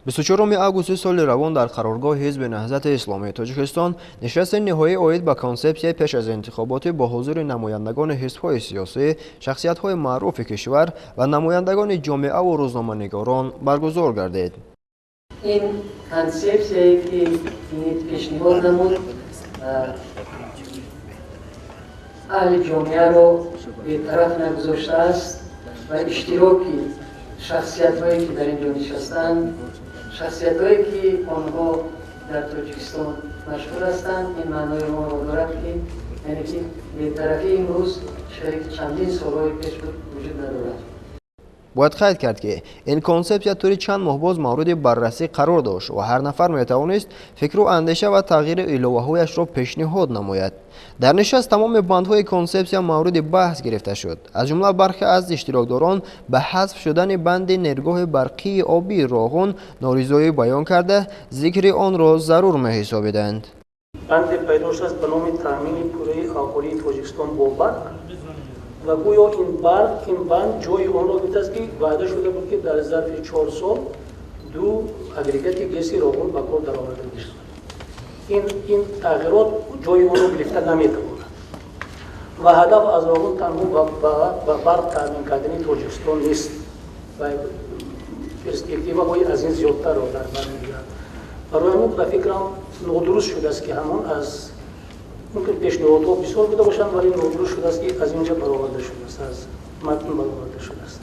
24 августи соли равон дар қароргоҳи Ҳизби Наҳзати Исломии Тоҷикистон нишасти ниҳоӣ оид ба консепсияи пеш аз интихоботӣ бо ҳузури намояндагони ҳизбҳои сиёсӣ, шахсиятҳои маъруфи кишвар ва намояндагони ҷомеаву рӯзноманигорон баргузор гардид. Ин консепсияе, ки ИНИТ пешниҳод намуд, аҳли ҷомеаро бетараф нагузоштааст ва иштироки шахсиятҳое, ки дар ин ҷо нишастаанд, шахсиятҳое, ки онҳо дар Тоҷикистон машҳур ҳастанд, ин маънои онро дорад, ки яъне ки бетарафии имрӯз, ки чандин солҳои пеш буд, вуҷуд надорад. Бояд қайд кард, ки ин консепсия тӯли чанд моҳ боз мавриди баррасӣ қарор дошт ва ҳар нафар метавонист фикру андеша ва тағйири иловаҳояшро пешниҳод намояд. Дар нишаст тамоми бандҳои консепсия мавриди баҳс гирифта шуд. Аз ҷумла бархе аз иштирокдорон ба ҳазф шудани банди нерӯгоҳи барқии обии Роғун норизоӣ баён карда, зикри онро зарур меҳисобиданд. Банде пайдо шудааст ба номи таъмини пурраи аҳолии Тоҷикистон бо барқ ва гӯё ин барқ, ин банд ҷои онро гирифтааст, ки ваъда шуда буд, ки дар зарфи 4 сол ду агрегати ГЭСи Роғун ба кор дароварда мешавад. Ин тағйирот ҷои онро гирифта наметавонад ва ҳадаф аз Роғун танҳо ба барқ таъмин кардани Тоҷикистон нест ва перспективаҳои аз ин зиёдтарро дар бар мегирад. Барои ҳамин, ба фикрам, нодуруст шудааст, ки ҳамон аз мумкин пешниҳодҳо бисёр буда бошанд, вале нодуруст шудааст, ки аз инҷа бароварда шудааст, аз матн бароварда шудааст.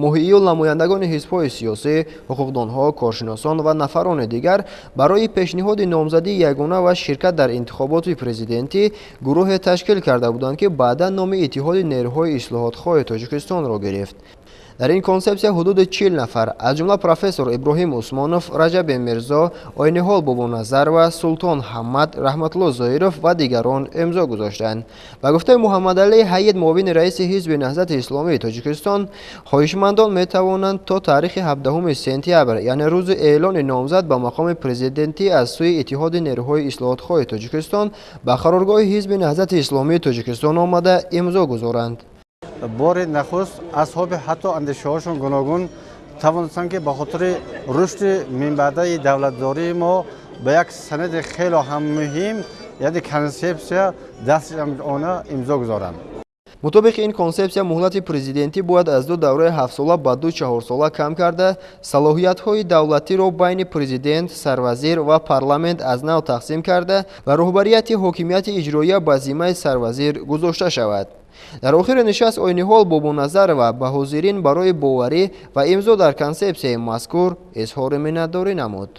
Моҳи июл намояндагони ҳизбҳои сиёсӣ, ҳуқуқдонҳо, коршиносон ва нафарони дигар барои пешниҳоди номзадии ягона ва ширкат дар интихоботи президентӣ гурӯҳе ташкил карда буданд, ки баъдан номи Иттиҳоди нерӯҳои ислоҳотхоҳи Тоҷикистонро гирифт. Дар ин консепсия ҳудуди 40 нафар, аз ҷумла профессор Иброҳим Усмонов, Раҷаби Мирзо, Ойниҳол Бобоназарова, Султон Ҳаммад, Раҳматулло Зоиров ва дигарон имзо гузоштанд. Ба гуфтаи Муҳаммадалӣ Ҳайид, муовини раиси Ҳизби Наҳзати Исломии Тоҷикистон, хоҳишмандон метавонанд то таърихи 17 сентябр, яъне рӯзи эълони номзад ба мақоми президентӣ аз сӯи Иттиҳоди нерӯҳои ислоҳотхоҳи Тоҷикистон, ба қароргоҳи Ҳизби Наҳзати Исломии Тоҷикистон омада имзо гузоранд. Бори нахуст асҳоби ҳатто андешаҳошон гуногун тавонистанд, ки ба хотири рушди минбаъдаи давлатдории мо ба як санади хело ҳам муҳим, яъне консепсия, дастҷамъона имзо гузоранд. Мутобиқи ин консепсия, муҳлати президентӣ бояд аз ду давраи ҳафтсола ба ду чаҳорсола кам карда, салоҳиятҳои давлатиро байни президент, сарвазир ва парламент аз нав тақсим карда ва роҳбарияти ҳокимияти иҷроия ба зиммаи сарвазир гузошта шавад. Дар охири нишаст Ойниҳол Бобоназарова ба ҳозирин барои боварӣ ва имзо дар консепсияи мазкур изҳори миннатдорӣ намуд.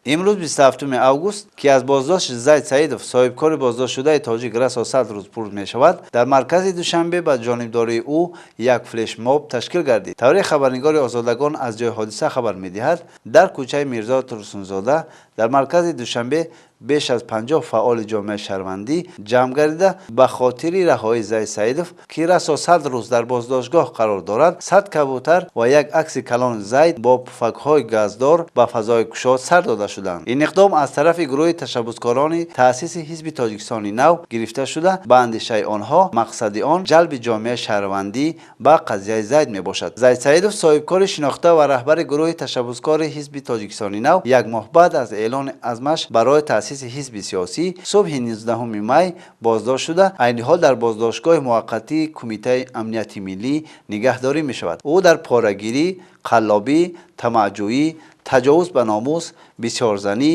Имрӯз, 27 август, ки аз боздошти Зайд Саидов, соҳибкори боздоштшудаи тоҷик, расо 100 рӯз пур мешавад, дар маркази Душанбе ба ҷонибдории ӯ як флешмоб ташкил гардид. Тавре хабарнигори Озодагон аз ҷои ҳодиса хабар медиҳад, дар кӯчаи Мирзо Турсунзода дар маркази Душанбе беш аз 50 фаъоли ҷомеаи шаҳрвандӣ ҷамъ гардида, ба хотири раҳоии Зайд Саидов, ки расо 100 рӯз дар боздоштгоҳ қарор дорад, 100 кабутар ва як акси калони Зайд бо пуфакҳои газдор ба фазои кушод сар дода шуданд. Ин иқдом аз тарафи гурӯҳи ташаббускорони таъсиси Ҳизби Тоҷикистони Нав гирифта шуда, ба андешаи онҳо, мақсади он ҷалби ҷомеаи шаҳрвандӣ ба қазияи Зайд мебошад. Зайд Саидов, соҳибкори шинохта ва раҳбари гурӯҳи ташаббускори Ҳизби Тоҷикистони Нав, як моҳ баъд аз эълони азмаш барои таъсиси ҳизби сиёсӣ, субҳи 19 май боздошт шуда, айни ҳол дар боздоштгоҳи муваққатии Кумитаи амнияти миллӣ нигаҳдорӣ мешавад. Ӯ дар порагирӣ, қаллобӣ, тамаъҷӯӣ, таҷовуз ба номус, бисёрзанӣ,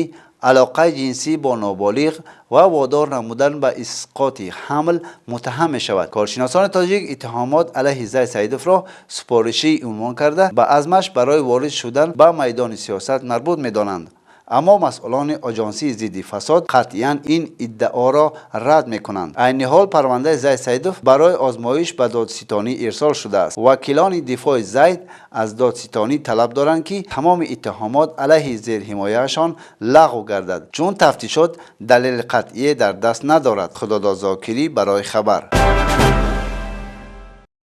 алоқаи ҷинсӣ бо ноболиғ ва водор намудан ба исқоти ҳамл муттаҳам мешавад. Коршиносони тоҷик иттиҳомот алайҳи Зайд Саидовро супоришӣ унвон карда, ба азмаш барои ворид шудан ба майдони сиёсат марбут медонанд. Аммо масъулони Оҷонсии зидди фасод қатъиян ин иддаоро рад мекунанд. Айни ҳол парвандаи Зайд Саидов барои озмоиш ба додситонӣ ирсол шудааст. Вакилони дифои Зайд аз додситонӣ талаб доранд, ки тамоми иттиҳомот алайҳи зерҳимояашон лағв гардад, чун тафтишот далели қатъие дар даст надорад. Худодод Зокирӣ барои «Хабар».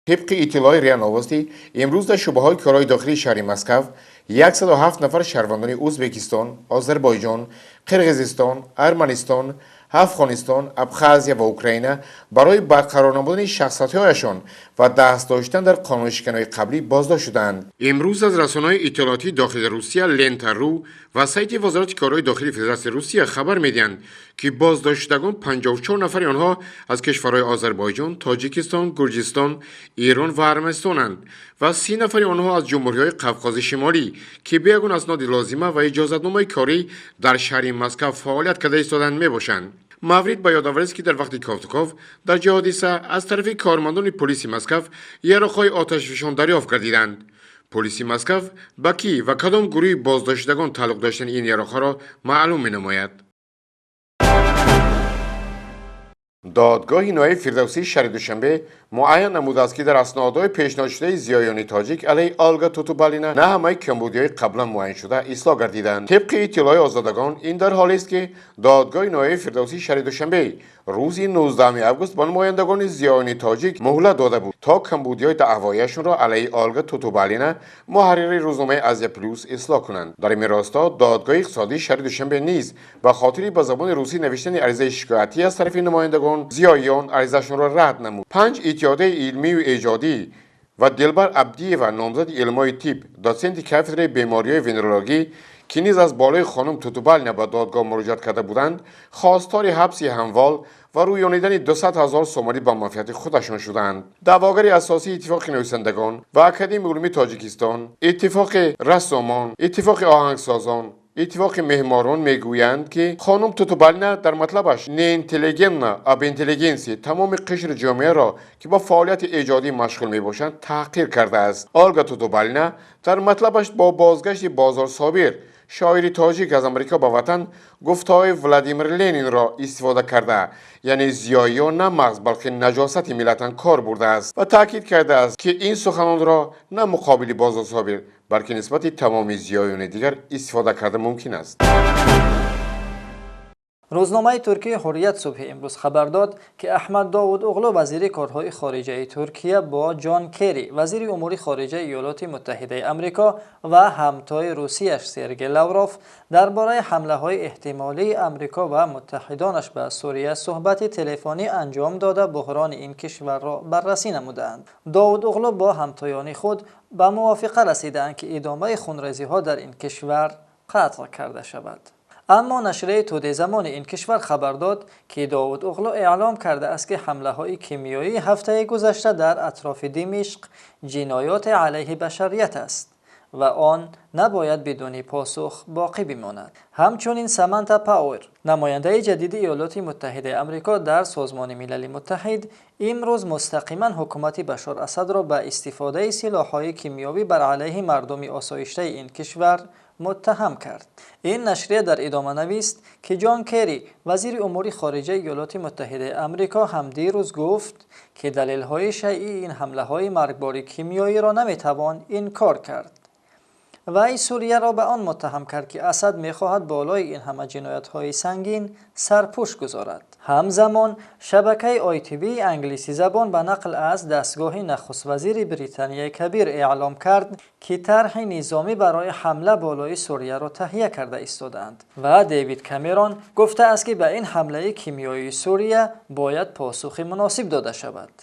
Тибқи иттилои РИА Новости, имрӯз дар шӯъбаҳои корҳои дохилии шаҳри Москав 107 нафар шаҳрвандони Ӯзбекистон, Озарбойҷон, Қирғизистон, Арманистон, Афғонистон, Абхазия ва Украина барои барқарор намудани шахсиятҳояшон Ва даст доштан дар қонуншиканиҳои қаблӣ боздошт шуданд. Имрӯз аз расонаҳои иттилоотии дохили Русия Лента.ру ва сайти Вазорати корҳои дохили Федератсияи Русия хабар медиҳанд, ки боздоштшудагон 54 нафари онҳо аз кишварҳои Озарбойҷон, Тоҷикистон, Гурҷистон, Эрон ва Арманистонанд ва 30 нафари онҳо аз ҷумҳуриҳои Қавқози Шимолӣ, ки бе ягон асноди лозима ва иҷозатномаи корӣ дар шаҳри Москав фаъолият карда истоданд, мебошанд. Маврид ба ёдоварист, ки дар вақти кофтуков дар ҷои ҳодиса аз тарафи кормандони полиси Москав яроқҳои оташфишон дарёфт гардиданд. Полиси Москав ба кӣ ва кадом гурӯҳи боздоштшудагон тааллуқ доштани ин яроқҳоро маълум менамояд. Додгоҳи ноҳияи Фирдавсии шаҳри Душанбе муайян намудааст, ки дар аснодҳои пешниҳодшудаи зиёёни тоҷик алайҳи Олга Тутубалина на ҳамаи камбудиҳои қаблан муайяншуда ислоҳ гардиданд. Тибқи иттилои озодагон, ин дар ҳолест, ки додгоҳи ноҳияи Фирдавсии шаҳри Душанбе рӯзи 19 август ба намояндагони зиёёни тоҷик муҳлат дода буд, то камбудиҳои даъвояшонро алайҳи Олга Тутубалина, муҳаррири рӯзномаи Азия Плюс, ислоҳ кунанд. Дар ин росто додгоҳи иқтисодии шаҳри Душанбе низ ба хотири ба забони русӣ навиштани аризаи шикоятӣ аз тарафи намояндагон зиёиён аризаашонро рад намуд. Панҷ иттиҳодияи илмию эҷодӣ ва Дилбар Абдиева, номзади илмҳои тиб, дотсенти кафедраи бемориҳои венерологӣ, ки низ аз болои хонум Тутубалина ба додгоҳ муроҷиат карда буданд, хостори ҳабси ҳамвол ва рӯёнидани 200 ҳазор сомонӣ ба манфиати худашон шуданд. Даъвогари асосии Иттифоқи нависандагон ва Академияи улуми Тоҷикистон, Иттифоқи рассомон, Иттифоқи оҳангсозон, Иттифоқи меъморон мегӯянд, ки хонум Тутубалина дар матлабаш неинтеллигентно, а интеллигенции, тамоми қишри ҷомеаро, ки бо фаъолияти эҷодӣ машғул мебошанд, таҳқир кардааст. Олга Тутубалина дар матлабаш бо бозгашти Бозор Собир, шоири тоҷик, аз Амрико ба ватан, гуфтаҳои Владимир Ленинро истифода карда, яъне зиёиён на мағз, балки наҷосати миллатан, кор бурдааст ва таъкид кардааст, ки ин суханонро на муқобили Бозор Собир, балки нисбати тамоми зиёёни дигар истифода карда мумкин аст. Рӯзномаи туркии Ҳуррият субҳи имрӯз хабар дод, ки Аҳмад Довуд Оғлу, вазири корҳои хориҷаи Туркия, бо Ҷон Керри, вазири умури хориҷаи Иёлоти Муттаҳидаи Амрико, ва ҳамтои русияш Сергей Лавров дар бораи ҳамлаҳои эҳтимолии Амрико ва муттаҳидонаш ба Сурия суҳбати телефонӣ анҷом дода, буҳрони ин кишварро баррасӣ намуданд. Довуд Оғлу бо ҳамтоёни худ ба мувофиқа расидаанд, ки идомаи хунрезиҳо дар ин кишвар қатъ карда шавад. Аммо нашрияи Тӯдаи Замони ин кишвар хабар дод, ки Довуд Оғлу эълом кардааст, ки ҳамлаҳои кимиёии ҳафтаи гузашта дар атрофи Димишқ ҷиноёте алайҳи башарият аст ва он набояд бидуни посух боқӣ бимонад. Ҳамчунин Саманта Пауэр, намояндаи ҷадиди Иёлоти Муттаҳидаи Амрико дар Созмони Милали Муттаҳид, имрӯз мустақиман ҳукумати Башор Асадро ба истифодаи силоҳҳои кимиёвӣ бар алайҳи мардуми осоиштаи ин кишвар муттаҳам кард. Ин нашрия дар идома навист, ки Ҷон Керри, вазири умури хориҷаи Иёлоти Муттаҳидаи Амрико, ҳам дирӯз гуфт, ки далелҳои шайъии ин ҳамлаҳои маргбори кимиёиро наметавон инкор кард. Вай Сурияро ба он муттаҳам кард, ки Асад мехоҳад болои ин ҳама ҷиноятҳои сангин сарпӯш гузорад. Ҳамзамон шабакаи ITV англисизабон ба нақл аз дастгоҳи нахуствазири Британияи Кабир эълом кард, ки тарҳи низомӣ барои ҳамла болои Сурияро таҳия карда истодаанд ва Дэвид Камерон гуфтааст, ки ба ин ҳамлаи кимиёии Сурия бояд посухи муносиб дода шавад.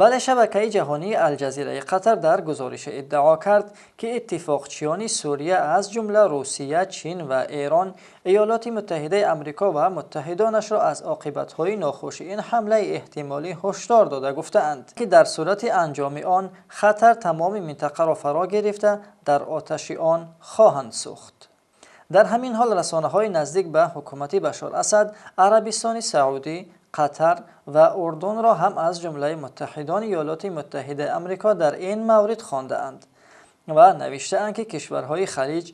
Вале шабакаи ҷаҳонии Алҷазираи Қатар дар гузорише иддао кард, ки иттифоқчиёни Сурия, аз ҷумла Русия, Чин ва Эрон, Иёлоти Муттаҳидаи Амрико ва муттаҳидонашро аз оқибатҳои нохуши ин ҳамлаи эҳтимолӣ ҳушдор дода, гуфтаанд, ки дар сурати анҷоми он хатар тамоми минтақаро фаро гирифта, дар оташи он хоҳанд сӯхт. Дар ҳамин ҳол расонаҳои наздик ба ҳукумати Башор Асад Арабистони Саудӣ, Қатар ва Урдунро ҳам аз ҷумлаи муттаҳидони Иёлоти Муттаҳидаи Амрико дар ин маврид хондаанд ва навиштаанд, ки кишварҳои Халиҷ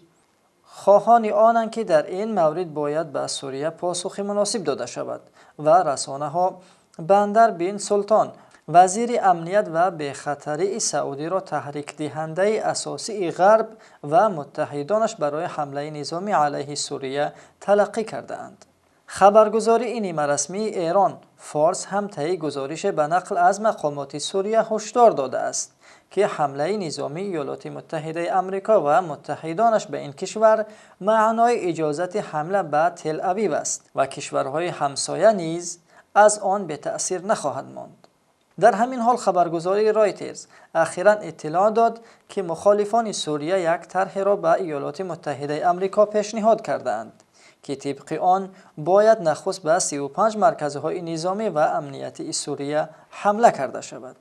хоҳони онанд, ки дар ин маврид бояд ба Сурия посухи муносиб дода шавад ва расонаҳо Бандар бин Султон, вазири амният ва бехатарии Саудиро таҳрикдиҳандаи асосии Ғарб ва муттаҳидонаш барои ҳамлаи низомӣ алайҳи Сурия талаққӣ кардаанд. Хабаргузории нимарасмии Эрон Форс ҳам таи гузорише ба нақл аз мақомоти Сурия ҳушдор додааст, ки ҳамлаи низомии Иёлоти Муттаҳидаи Амрико ва муттаҳидонаш ба ин кишвар маънои иҷозати ҳамла ба Тел-Авив аст ва кишварҳои ҳамсоя низ аз он бетаъсир нахоҳад монд. Дар ҳамин ҳол хабаргузории Ройтерз ахиран иттилоъ дод, ки мухолифони Сурия як тарҳеро ба Иёлоти Муттаҳидаи Амрико пешниҳод кардаанд, ки тибқи он бояд нахуст ба 35 марказҳои низомӣ ва амниятии Сурия ҳамла карда шавад.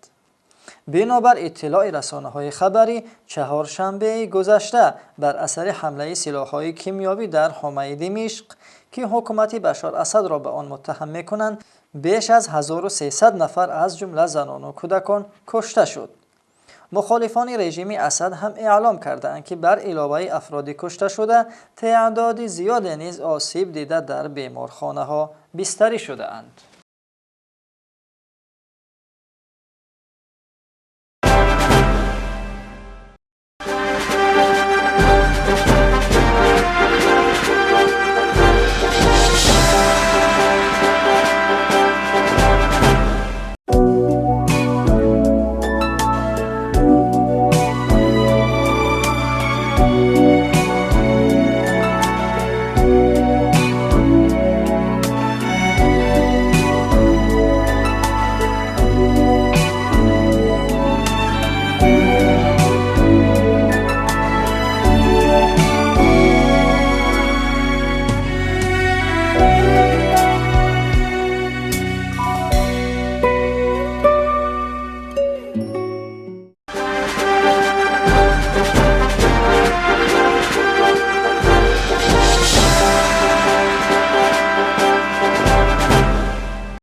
Бинобар иттилои расонаҳои хабарӣ, чаҳоршанбеи гузашта бар асари ҳамлаи силоҳҳои кимиёвӣ дар ҳомаи Димишқ, ки ҳукумати Башор Асадро ба он муттаҳам мекунанд, беш аз 1300 нафар, аз ҷумла занону кӯдакон, кушта шуд. Мухолифони режими Асад ҳам эълом кардаанд, ки бар иловаи афроди кушташуда теъдоди зиёде низ осиб дида дар беморхонаҳо бистарӣ шудаанд.